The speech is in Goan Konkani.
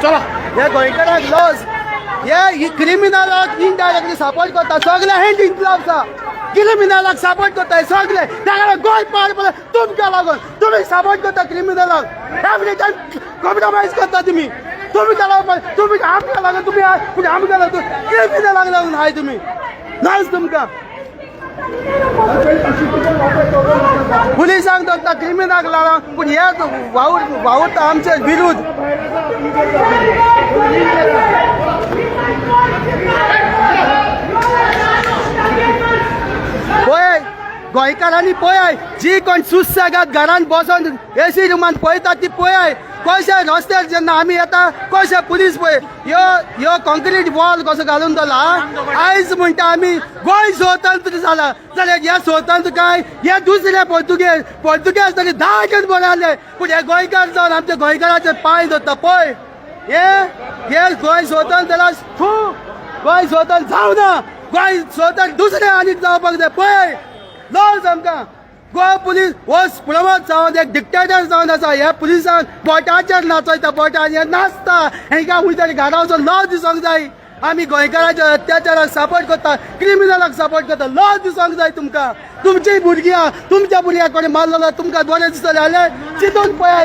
चला. हे गोंयकारांक लॉज, हे क्रिमिनलाक इनडायरेक्टली सपोर्ट करता. सगळे हँड इन ग्लव्स आसा. क्रिमिनलाक सपोर्ट करता हे सगळे. ताका गोंय पाड पडलें तुमकां लागून. तुमी सपोर्ट करता क्रिमिनलाक, एवरी टायम कॉम्प्रोमायज करता तुमी. तुमी लागून, तुमी आमकां लागून तुमी आहाय, पूण आमकां लागून क्रिमिनलाक लागून आहाय तुमी. लज तुमकां. पुलिसांक धरता क्रिमिनलाक लागून, पूण हे वावर वावुरता आमचे विरुद्ध. पळय गोंयकारांनी, पळय, जी कोण सुसेगाद घरान बसोन एसी रुमान पळयता ती पळय कशे रस्त्यार जेन्ना आमी येता कशे पुलीस. पळय ह्यो ह्यो कॉन्क्रीट वॉल कसो घालून दवरला. आयज म्हणटा आमी गोंय स्वतंत्र जाला, जाल्यार हे स्वतंत्र काय हे दुसरे पोर्तुगेज? पोर्तुगेज तरी 10 जण बरे आसले, पूण हे गोंयकार जावन आमच्या गोंयकाराचे पांय धरता. पळय हे हे गोंय स्वतंत्र जाल्यार थू, गोंय स्वतंत्र जावना. गोंय स्वतंत्र दुसरे आनीक जावपाक जाय. पळय लज आमकां. गोवा पुलीस हो प्रमोद सावंत एक डिक्टेटर जावन आसा. ह्या पुलिसांक बोटाचेर नाचयता, बोटान हे नाचता. हेंकां खंय तरी घरा वचून लज दिसोंक जाय. आमी गोंयकाराच्या अत्याचाराक सपोर्ट करता, क्रिमिनलाक सपोर्ट करता. लज दिसोंक जाय तुमकां. तुमची भुरगीं आहा, तुमच्या भुरग्याक कोणी मारलो जाल्यार तुमकां बरें दिसतलें जाल्यार चिंतून पळयात.